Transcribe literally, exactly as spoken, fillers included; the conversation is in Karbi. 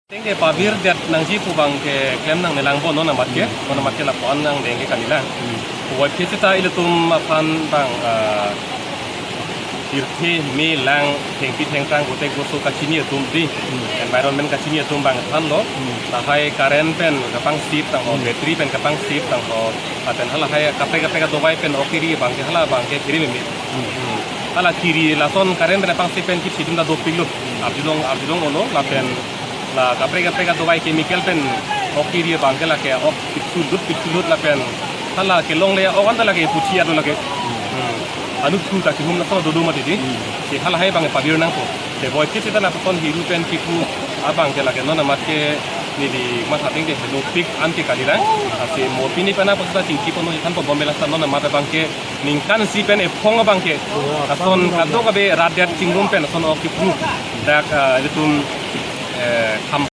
Tengke pavir det nangji pu abangke klem nangne lang bo non amat ke, non amat ke lapu-an nang dengke kalilang. Puvoiphit seta ilitum aphan abang, ah, pirthe me lang thengpi thengphrang gote goso kachini atum di. Environment kachini atum abang thanlo. Lahai current pen kapangsip tangho, battery pen kapangsip tangho. Lapen halahai kaprek kaprek adovai pen ok kiri abangke hala abangke kiri meme. Hala kiri lason current pen kapangsip pen kiri atum ta dopiklo. Arjulong arjulong olo lapen la kaprek kaprek adovai chemical pen ok kiri abangke lake ok pitsulut pitsulut lapen hala kelongle ok anta lake puthi ado lake. Hmm. Anu thu ta kihum lason dodo mati di. Si halahai abang pavir nangpo. Puvoiphit seta lapuson hiru pen kipu abangke lake non amat ke neli matha tengke dopik anke kalilang. Lasi mo pini pen apot seta chingki ponpo, thanpo bombe lasa non amat abangke ningkan isi pen ephong abangke. Lason kadokave rat det chingrum pen lason ok kipru. Dak, ah, ilitum, eh, kham